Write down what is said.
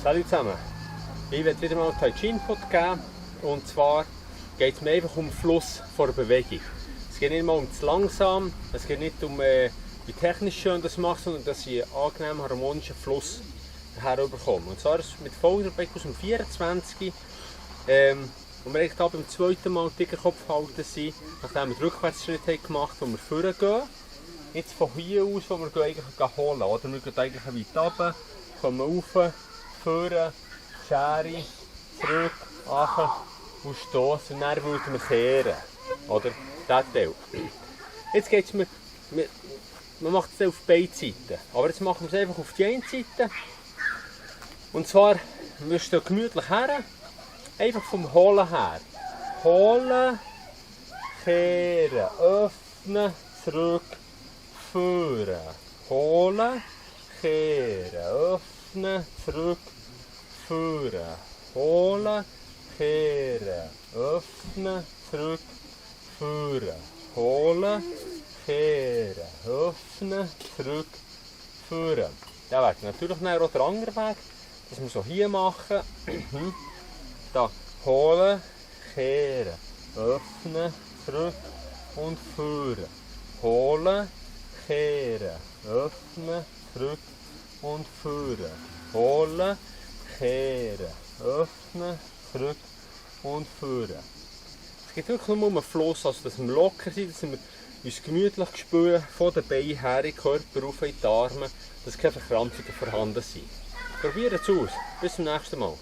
Salut zusammen, ich werde wieder mal Tai Chi Input geben und zwar geht es mir einfach um den Fluss der Bewegung. Es geht nicht mal um zu langsam, es geht nicht um wie technisch schön das macht, sondern dass ich einen angenehmen harmonischen Fluss herüberkomme. Und zwar ist mit folgender Bewegung aus dem 24, wo wir eigentlich beim zweiten Mal dicker Kopf halten sind, nachdem wir den Rückwärtsschritt gemacht haben, wo wir vorne gehen. Jetzt von hier aus, wo wir eigentlich holen, oder? Wir gehen eigentlich weit runter, kommen rauf, vorne, Schere, zurück, achen und stoßen und dann würden wir kehren. Oder? Das Teil. Jetzt geht es mir, man macht es auf beide Seiten, aber jetzt machen wir es einfach auf die eine Seite. Und zwar, wir stehen gemütlich her, einfach vom Holen her. Holen, kehren, öffnen, zurück, führen. Holen, kehren, öffnen, zurück, führen. Holen, kehren, öffnen, zurück, führen. Holen, kehren, öffnen, zurück, führen. Der Weg. Natürlich auch der andere Weg, dass wir so hier machen. Da holen, kehren, öffnen, zurück und führen. Holen, kehren, öffnen, zurück und führen. Holen, kehren, öffnen, zurück und führen. Es geht wirklich nur um einen Fluss, also dass wir locker sind, dass wir uns gemütlich spüren, von den Beinen her, in den Körper rauf in die Arme, dass keine Verkrampfungen vorhanden sind. Probiert es aus. Bis zum nächsten Mal.